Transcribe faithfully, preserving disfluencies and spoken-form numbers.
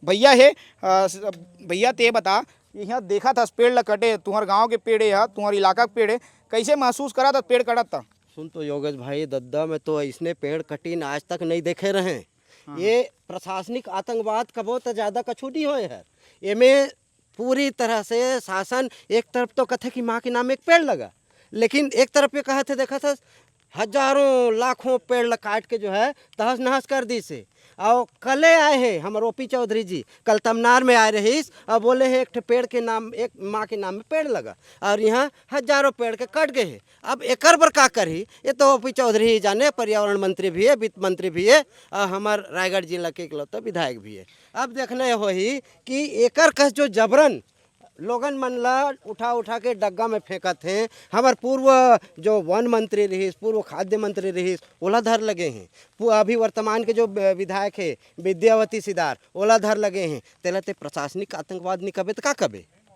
भैया हे, अ, स-, भैया ते बता, यहाँ देखत हस पेड़ ल कटे, तुहर गांव के पेड़ हे, तुहर इलाका के पेड़ हे, कैसे महसूस करत हस पेड़ कटत त? सुन तो योगेश भाई, दद्दा में तो ऐसने पेड़ कटीन आज तक नहीं देखे रहे। हाँ। ये प्रशासनिक आतंकवाद कबो तो ज्यादा कछु नहीं होए है। एमे पूरी तरह से शासन एक तरफ तो कथे कि माँ के नाम एक पेड़ लगा, लेकिन एक तरफ ये कहत हे, देखत हस, हजारों लाखों पेड़ ल काट के जो है तहस नहस कर दिस हे। और कले आए हैं हमर ओपी चौधरी जी, कल तमनार में आए रहीस और बोले हैं एक ठे पेड़ के नाम, एक माँ के नाम में पेड़ लगा, और यहाँ हजारों पेड़ के कट गए हैं। अब एकर बर का करही, ये तो ओपी चौधरी ही जाने, पर्यावरण मंत्री भी है, वित्त मंत्री भी है, और हमर रायगढ़ जिला के इकलौता विधायक भी है। अब देखना ये होही कि एकर कस जो जबरन लोगन मन ला उठा उठा के डग्गा में फेंकत हैं। हमर पूर्व जो वन मंत्री रहीस, पूर्व खाद्य मंत्री रहीस, ओला धर लगे हैं। पु-, अभी वर्तमान के जो ब-, विधायक है विद्यावती सिदार, ओला धर लगे हैं। तेला ते प्रशासनिक आतंकवाद नहीं कबे त का कबे?